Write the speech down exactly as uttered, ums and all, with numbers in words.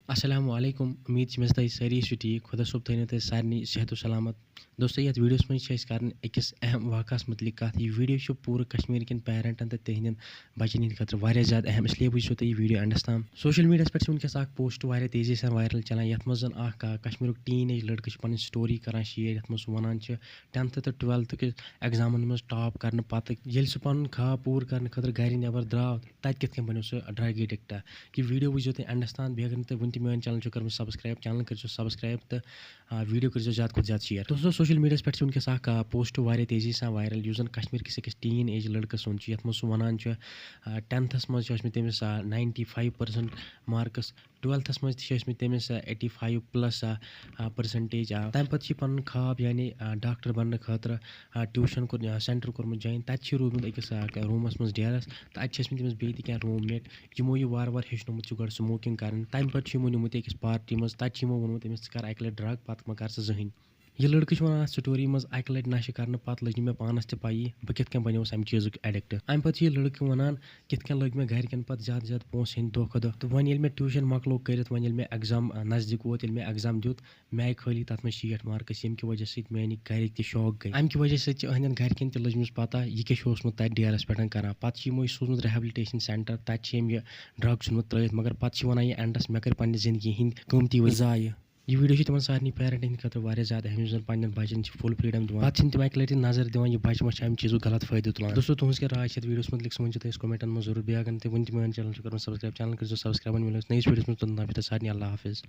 السلام علیکم، امید چھِ مےٚ زِ تُہۍ سٲری چھِو ٹھیٖک۔ خۄدا صٲب تھٲینو تۄہہِ سارنٕے صحت و سلامت۔ دوستو، یَتھ ویٖڈیوَس منٛز چھِ أسۍ کَران أکِس اہم واقعَس مُتعلِق کَتھ۔ یہِ ویٖڈیو چھُ پوٗرٕ کشمیٖر کٮ۪ن پیرنٹَن تہٕ تِہنٛدٮ۪ن بَچَن ہِنٛدِ خٲطرٕ واریاہ زیادٕ اہم، اس لیے وٕچھِو تُہۍ یہِ ویٖڈیو اینڈَس تام۔ سوشل میٖڈیاہَس پٮ۪ٹھ چھِ وٕنکیٚس اَکھ پوسٹ واریاہ تیزی سان وائرل چلان، یَتھ منٛز زَن اَکھ، آ، کشمیٖرُک ٹیٖن ایج لٔڑکہٕ چھُ پَنٕنۍ story کَران share، یَتھ منٛز سُہ وَنان چھُ ٹینتھٕ تہٕ ٹُویلتھٕ کِس ایگزامَن منٛز ٹاپ کَرنہٕ پَتہٕ ییٚلہِ سُہ پَنُن خواب پوٗرٕ کَرنہٕ خٲطرٕ گَرِ نٮ۪بَر درٛاو، تَتہِ کِتھ کٔنۍ بَنیو سُہ drug addict۔ یہِ ویٖڈیو وٕچھزیو تُہۍ اینڈَس تام، بیٚیہِ اگر نہٕ تُہۍ وٕنہِ تہِ میون channel چھُو کٔرمٕژ subscribe، channel کٔرۍزیو subscribe تہٕ، آ، ویٖڈیو کٔرۍزیو زیادٕ کھۄتہٕ زیادٕ share۔ دوستو، سوشل میٖڈیاہَس پٮ۪ٹھ چھِ وٕنکیٚس اَکھ، آ، پوسٹ واریاہ تیزی سان وائرل، یُس زَن کشمیٖر کِس أکِس ٹیٖن ایج لٔڑکہٕ سُنٛد چھُ، یَتھ منٛز سُہ وَنان چھُ، آ، ٹینتھَس منٛز چھِ ٲسمٕتۍ تٔمِس، آ، ninety five percent marks، ٹُویلتھَس منٛز تہِ چھِ ٲسمٕتۍ تٔمِس، آ، eighty five plus، آ، آ، percentage۔ آ، تَمہِ پَتہٕ چھِ یہِ پَنُن خواب، یعنی، آ، ڈاکٹر بَننہٕ خٲطرٕ، آ، tuition کوٚر، آ، center کوٚرمُت join۔ تَتہِ چھِ روٗدمُت أکِس، آ، روٗمَس منٛز ڈیرَس، تہٕ اَتہِ چھِ ٲسمٕتۍ تٔمِس بیٚیہِ تہِ کینٛہہ roommate، یِمو یہِ وارٕ وارٕ ہیٚچھنومُت چھُ گۄڈٕ smoking کَرٕنۍ۔ تَمہِ پَتہٕ چھُ یِمو نیوٗمُت یہِ أکِس party منٛز، تَتہِ چھُ یِمو ووٚنمُت أمِس، "ژٕ کَر اَکہِ لَٹہِ drug، پَتہٕ مہ کَر ژٕ زٕہٕنۍ۔" یہِ لٔڑکہٕ چھُ وَنان، اَتھ story منٛز، "اَکہِ لَٹہِ نَشہٕ کَرنہٕ پَتہٕ لٔج نہٕ مےٚ پانَس تہِ پَیی، بہٕ کِتھ کٔنۍ بَنیوس اَمہِ چیٖزُک addict۔" اَمہِ پَتہٕ چھُ یہِ لٔڑکہٕ وَنان، کِتھ کٔنۍ لٔگۍ مےٚ گَرِکٮ۪ن پَتہٕ زیادٕ زیادٕ پونٛسہٕ ہیٚنۍ دۄہ کھۄتہٕ دۄہ۔ تہٕ وۄنۍ ییٚلہِ مےٚ tuition مۄکلوو کٔرِتھ، وۄنۍ ییٚلہِ مےٚ exam، آ، نزدیٖک ووت، ییٚلہِ مےٚ exam دیُت، مےٚ آیہِ خٲلی تَتھ منٛز شیٹھ marks، ییٚمہِ کہِ وجہ سۭتۍ میٛانہِ گَرِکۍ تہِ shock گٔے۔ اَمہِ کہِ وجہ سۭتۍ چھِ أہٕنٛدٮ۪ن گَرِکٮ۪ن تہِ لٔجمٕژ پَتہ، یہِ کیٛاہ چھُ اوسمُت تَتہِ ڈیرَس پٮ۪ٹھ کَران۔ پَتہٕ چھِ یِمو یہِ سوٗزمُت rehabilitation center، تَتہِ چھِ أمۍ یہِ drug ژھُنمُت ترٛٲیِتھ، مگر پَتہٕ چھِ وَنان یہِ اینڈَس، مےٚ کٔر پنٛنہِ زِندگی ہِنٛدۍ قۭمتی ؤری ضایع۔ یہِ ویٖڈیو چھِ تِمَن سارنٕے پیرنٹَن ہِنٛدِ خٲطرٕ واریاہ زیادٕ اہم، یِم زَن پنٛنٮ۪ن بَچَن چھِ full freedom دِوان۔ پَتہٕ چھِنہٕ تِم اَکہِ لَٹہِ نظر دِوان، یہِ بَچہٕ ما چھُ اَمہِ چیٖزُک غلط فٲیدٕ تُلان۔ دوستو، تُہٕنٛز کیٛاہ راے چھِ اَتھ ویٖڈیوَس مُتعلِق، سُہ ؤنۍ زیو تُہۍ اَسہِ commentَن منٛز ضروٗر۔ بیٚیہِ اگر نہٕ تُہۍ وٕنہِ تہِ میون channel چھُ کوٚرمُت subscribe، channel کٔرۍزیو subscribe۔ وۄنۍ مِلو أسۍ نٔیِس ویٖڈیوَس منٛز، توٚتام چھُو تۄہہِ سارنٕے اللہ حافظ۔